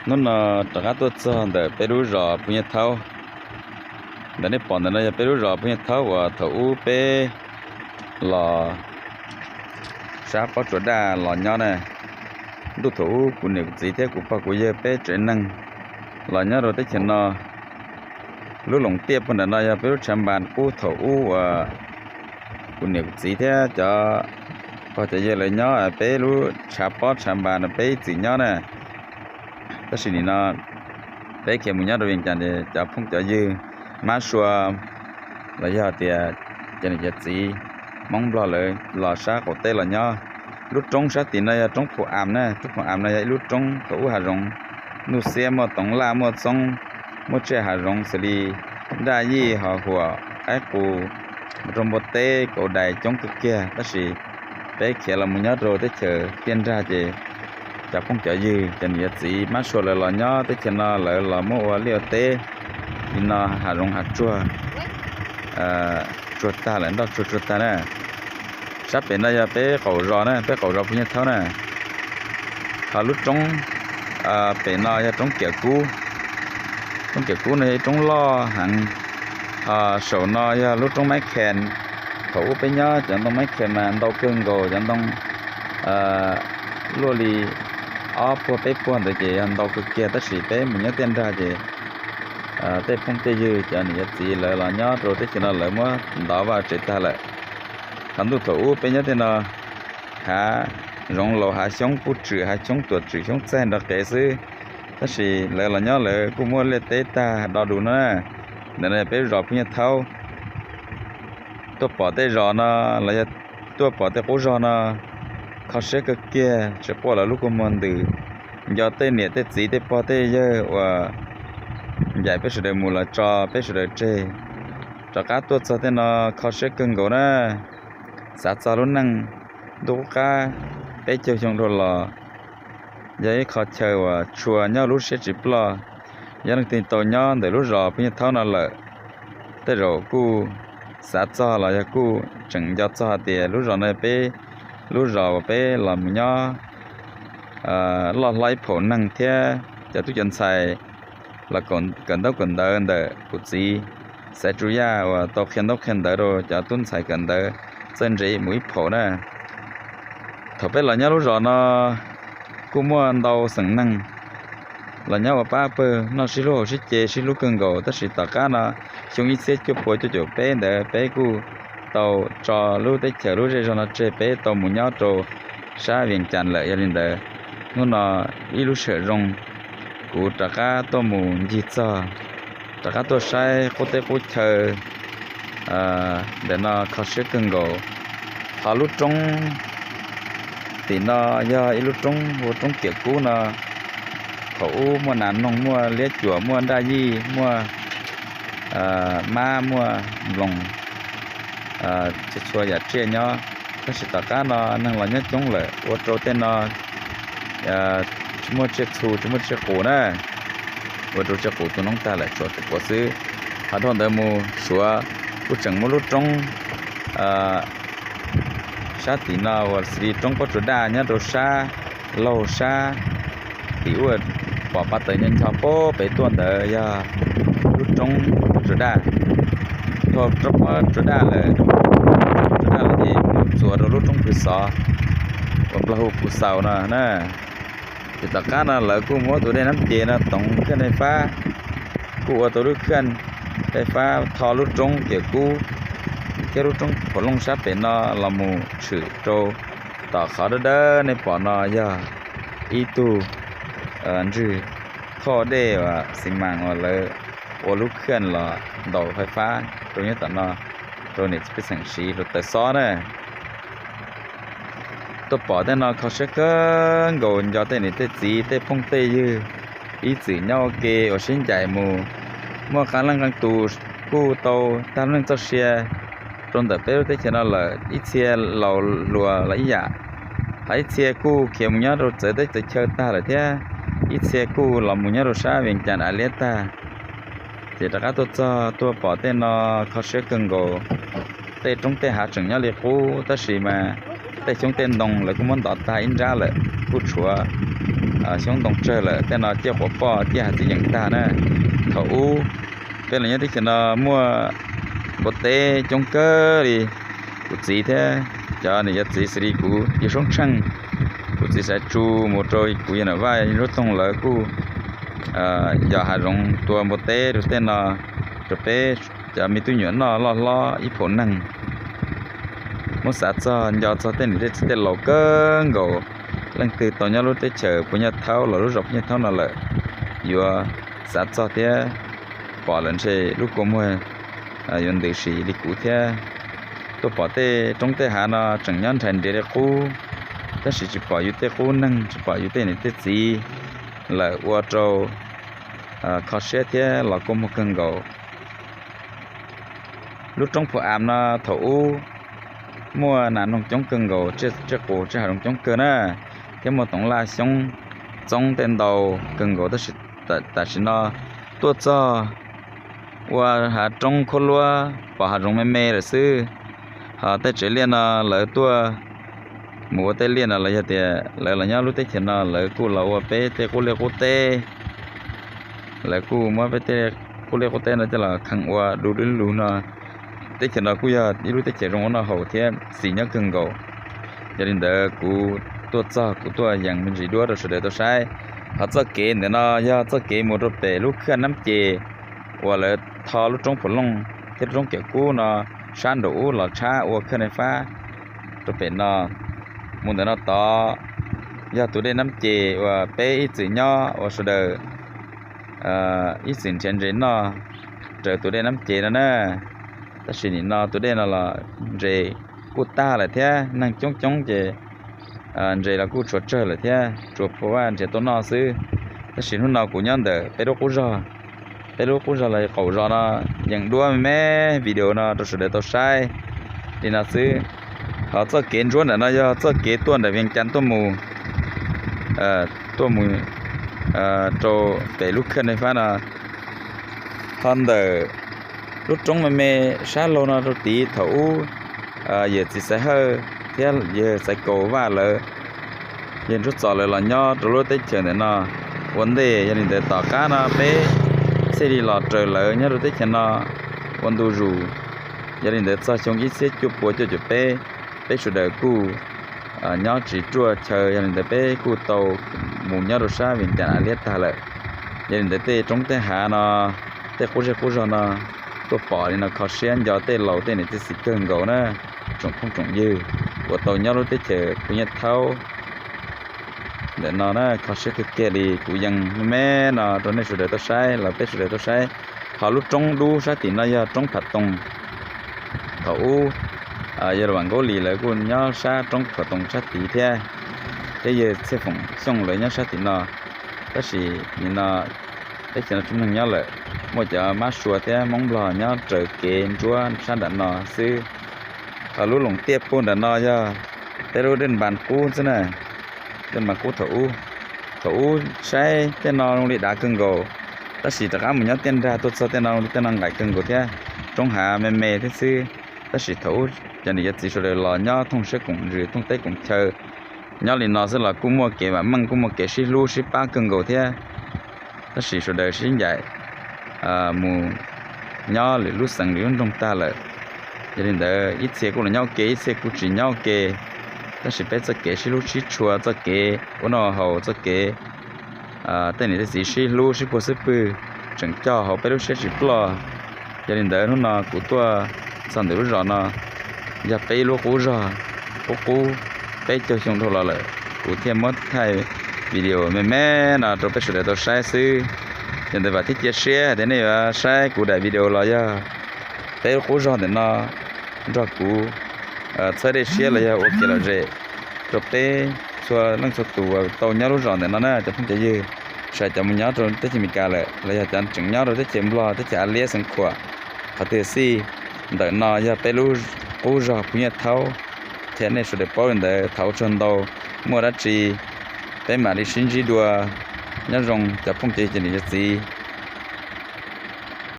Hnub no rov qab tuaj txog ntawm peb lub zos Phu Nyiaj Thaub. Ntawm nej pom ntawm no yog peb lub zos Phu Nyiaj Thaub uas thaum ub peb los sab pob tsuas daj los nyob na. Ntuj thaum ub kuv niam kuv txiv thiab kuv pog kuv yawg peb tsev neeg los nyob rau teb chaws no. Lub loos tiaj puag nram no yog peb lub tshav npas qub thaum ub uas kuv niam kuv txiv thiab cov pog cov yawg lawv nyob, peb lub tshav pob tshav npas no peb ib txwm nyob na. Tab sis nim no peb khiav mus nyob rau Vias Cas es cov phooj cov ywg mab sua los yog tias cov niam cov txiv Hmoob Nplog lawv los sab qaum teb los nyob. Lub roob sab tim no yog roob Phu Am na, roob Phu Am no yog ib lub roob thaum ub hav zoov, ntuj xiab muaj toov laj muaj txoob, muaj tsiaj hav zoov xws li nraj yij, ho huam, qaib qus, rau npua teb, kaus dais coob kawg kiag. Tab sis peb khiav los mus nyob rau teb chaws tiaj nrag ces cov phooj cov ywg cov niam cov txiv mab sua lawv los nyob teb chaws no lawv los muab ua liaj ua teb. Li no hav zoov hav tsuag tsuag tag lawm, nroj tsuag tsuag tag na. Sab pem no yog peb qaum zos na, peb qaum zos Phu Nyiaj Thaub na. Ho lub roob pem no yog roob Kiam Kub. Roob Kiam Kub no yog ib roob loj heev. Ho saum no yog lub roob Maib Khees. Thaum ub peb nyob cov ntoo Maib Khees mas ntau kawg nkaus, cov ntoo luaj li ob puag peb puag ntawd ces yog ntau kawg kiag, tab sis peb mus nyob tiaj nrag ces tej phooj tej ywg cov niam cov txiv lawv los nyob rau teb chaws no lawv muab ntov vaj tsev tag lawm. Qhov ntuj thaum ub peb nyob tej no hav zoov laus hav xyoob puj tswm hav xyoob tuam tswm xyoob txaij nrov qees xwb, tab sis lawv los nyob lawv kuj muaj liaj teb tag do dus no na. Ntawm no yog peb zos Phu Nyiaj Thaub. Tuaj pom tej zos no los yog tuaj pom tej qub zos no kho siab kawg kiag, tsis quaj lawv lub kua muag ntws. Nco tej niam tej txiv tej pog tej yawg uas ncaim peb sawv daws mus los tso peb sawv daws tseg. Rov qab tuaj txog tej no kho siab kawg nkaus na. Xav txog lub neej ntuj qub qab peb caug xyoo dhau los, yog ib qho chaw uas tshua nyob lub siab tsis ploj. Yog leej twg tau nyob ntawm lub zos Phu Nyiaj Thaub no lawm, tej zaum kuj xav txog los yog kuj tseem nco txog hais tias lub zos no peb lub zos uas peb los mus nyob loj hlob ib phaum neeg thiab cov tub cov ntxhais los kawm ntaub kawm ntawv ntawm kuv txiv Xaiv Tsu Yaj uas tau qhia ntaub qhia ntawv rau cov tub ntxhais kawm ntawv txawj ntse mus ib phaum na. Thaum peb los nyob lub zos no kuj muaj ntau xeem neeg los nyob ua pab pawg noj sib hlub haus sib ce sib hlub kawg nkaus, tab sis tom qab no xyoo ib txhiab cuaj pua cuaj caum peb ntawd peb kuj tau tso lub teb chaws lub zej zog no tseg, peb tau mus nyob rau sab Vias Cas lawm. Yog li ntawd, hnub no ib lub sij hawm zoo kuv rov qab tuaj mus ncig txog, rov qab tuaj saib qub teb qub chaw ntawm no kho siab kawg nkaus. Ho lub roob tim no yog ib lub roob hu ua roob Kiam Kub no. Thaum ub muaj nas noog, muaj liab cuam, muaj nraj yij, muaj mab, muaj nploos, txhua txhua yam tsiaj nyob. Tab sis tom qab no neeg los nyob coob lawm ua rau tej no tsis muaj tsiaj txhu tsis muaj tsiaj qus na, ua rau tsiaj qus tu noob tag lawm, tshuav tus quav xwb. Ho dhau ntawd mus Suav kuj tseem muaj lub roob sab tim no uas xws li roob Pob Tsuas Daj nyob rau sab laug sab tim ub pom pa taws ncho ncho pem tuaj ntawd yog lub roob Pob Tsuas Daj. Dhau roob Pob Tsuas Daj lawm, Pob Tsuas Daj lawm ces mus txuas rau lub roob Phu Xov uas Nplog hu Phu Xaus no na. Ces tom qab no lawv kuj muab tus dej Nab Ces no toov khaj fais fab, kuj ua tau lub khaj fais fab tho lub roob Kiam Kub thiab lub roob Phaum Looj sab pem no los mus tshwm rau tom qhov dawb dawb nej pom no yog ib tug ntswg thoj dej uas xi mas uas lawv ua lub khaj los ntaus fais fab rau nyob tom no rau niam txiv pej xeem siv rau taws xob na. Tuaj pom tej no kho siab kawg nkaus, nco tej niam tej txiv tej phooj tej ywg ib txwm nyob ua ke ua siab ncaim mus. Muaj qee leej qee tus kuj tau tag lub neej txoj sia rau ntawm peb lub teb chaws no lawm, ib txhia laus hluas los ib yam, ho ib txhia kuj khiav mus nyob rau txawv teb txawv chaw tag lawm thiab, ib txhia kuj los mus nyob rau sab Vias Cas av liab tag. Ces rov qab tuaj txog tuaj pom tej no kho siab kawg nkaus. Tej roob tej hav tseem nyob li qub tab sis mas Tej xyoob tej ntoo lawv kuj muab ntov tag ib nrab lawm, kuj tshuav xyoob ntoo tsawg lawm. Tej no ciaj quav poj ciaj hav txiv yeem tag na. Thaum ub peb los nyob teb chaws no muaj npua teb coob kawg li. Kuv txiv thiab cov niam cov txiv xws li kuv yawg Soob Tsheej, kuv txiv Xaiv Tsu, mus rau kuv yawg Nam Vaj, Nruab Toog lawv kuj yos hav zoov tua npua teb rau tej no rau peb cov me tub nyuam noj loj hlob ib phaum neeg. Muab xav txog nco txog tej niam tej txiv tej laus kawg nkaus, leej twg tau nyob lub teb chaws Phu Nyaj Thaub los lub zos Phu Nyaj Thaub no lawm, yuav xav txog thiab pom lawm ntshe lub kua muag yuav ntws sim li kuv thiab. Tuaj pom tej roob tej hav no tseem nyob nrhais nriav li qub, tab sis tsis pom yus tej qub neeg, tsis pom yus tej niam tej txiv lawm, ua rau kho siab thiab los kua muag kawg nkaus. Lub roob Phu Am no thaum ub muaj nas noog coob kawg nkaus, tsiaj qus tsiaj hav zoov coob kawg na, thiab muaj toov laj xyoob txoob tej ntau kawg nkaus, tab sis tam sim no tuaj txog ua hav roob khuab luab pom hav zoov me me lawm xwb. Ho tej tsev liaj no lawv tuaj mus ua tej liaj no los yog tias lawv los nyob lub teb chaws no lawv kuj los ua peb tej qub liaj qub teb. Lawv kuj muab peb tej qub liaj qub teb no coj los kheej ua du lug no. Teb chaws no kuj yog ib lub teb chaws zoo ua noj haus thiab xis nyob kawg nkaus. Yog li ntawd kuv tuaj txog kuv tuaj yees me ntsis duab rau sawv daws tau saib. Ho txoj kev ntawm no yog txoj kev mus rau pem lub khaj Nab Ces uas lawv tho lub roob Phu Looj thiab lub roob Kiam Kub no sab nraum ub los tshab ua khaj Naj Fab rau pem no. Mus ntawm no tod yog tus dej Nab Ces uas peb ib txwm nyob ua sawv daws ib txwm nrhiav ntses noj raws tus dej Nab Ces no na. Tab sis nim no tus dej no los ntses kuj tag lawm thiab neeg coob coob ces ntses los kuj tshuav tsawg lawm thiab, tsuas pua vaj nrhiav tuaj noj xwb. Tab sis hnub no kuv nyob ntawm peb lub qub zog, peb lub qub zog los qaum zos no yees duab me me video no rau sawv daws tau saib li no xwb. Ho txoj kev ntsuab ntawm no yog txoj kev tuaj ntawm Vias Cas tuaj mus, tuaj mus rau pem lub khaj Naj Fab no. Ho ntawm lub roob me me sab laug no rau tid thaum ub yawm txiv Xaiv Hawj thiab yawg Xaiv Kaus Vaj lawv, yawg Ntsuab Txos lawv los nyob rau lub teb chaws ntawm no ua ntej. Yog li ntawd tom qab no peb thiaj li los raws lawv nyob rau teb chaws no ua ntu zus. Yog li ntawd txog xyoo ib txhiab cuaj pua cuaj caum peb, peb sawv daws kuj nyob tsis ruaj chaw, yog li ntawd peb kuj tau mus nyob rau sab Vias Cas A Liab tag lawm. Yog li ntawd tej roob tej hav no, tej qub zej qub zog no tuaj pom li no kho siab nco tej laus tej niam tej txiv kawg nkaus na, tsoom phooj tsoom ywg uas tau nyob lub teb chaws Phu Nyaj Thaub ntawm no na, kho siab kawg kiag li. Kuv yees me me no rau nej sawv daws tau saib los peb sawv daws tau saib. Ho lub roob dub sab tim no yog roob Pham Toos. Thaum ub yawg Vam Nkaub Lis lawv kuj nyob sab roob Pham Toos sab tid thiab, thiab yawg Txhiaj Foom Xyooj lawv nyob sab tim no. Tab sis nim no teb chaws no tsis muaj neeg nyob lawm, muaj cov mab sua thiab Hmoob Nplog nyob raws kev ntsuab sab nram no xwb. Ho lub loos tiaj puag nram no yog peb lub Dej Npas Qub xwb na. Dej Npas Qub thaum ub, thaum ub saib tej no zoo li dav kawg nkaus, tab sis rov qab mus nyob tiaj nrag tuaj txog tej no zoo li tej no nqaim kawg nkaus thiab. Roob hav me me thiab xwb, tab sis thaum ub cov niam cov txiv sawv daws los nyob thooj siab koom ntsws thooj teb koom chaw, nyob li no xwb los kuj muaj kev vam meej, kuj muaj kev sib hlub sib pab kawg nkaus thiab. Tab sis sawv daws sib ncaim mus nyob lwm lub xeev lwm lub nroog tag lawm. Yog li ntawd ib txhia kuj los nyob ua ke, ib txhia kuj tsis nyob ua ke, tab sis peb txoj kev sib hlub sib tshua, txoj kev ua noj haus, txoj kev tej niam tej txiv sib hlub sib puag xub pwg tseem cog hauv peb lub siab tsis ploj. Yog li ntawd hnub no kuv tuaj txog ntawm lub zos no, yog peb ib lub qub zog, qub qub peb caug xyoo dhau los lawm, kuv thiaj muab thaij video me me no rau peb sawv daws tau saib xwb. Yog ntawd vam thiab cia siab hais tias nej yuav saib kuv daim video los yog peb lub qub zog ntawm no nrog kuv txhawb dej siab los yog ua kev lom zem rau peb txhua leej txhua tus uas tau nyob lub zos ntawm no na cov phooj cov ywg. Tsis hais cov mus nyob rau teb chaws Amelikas lawm los yog cov tseem nyob rau teb chaws Nplog, teb chaws A Liab, xeev Khuam, qhov twg xij, ntawm no yog peb lub qub zog Phu Nyaj Thaub. Thiab nej sawv daws paub li ntawd, thaum ua tsaug ntau, muaj dab tsi peb mam li sib ntsib dua. Nyob zoo cov phooj cov ywg cov niam cov txiv.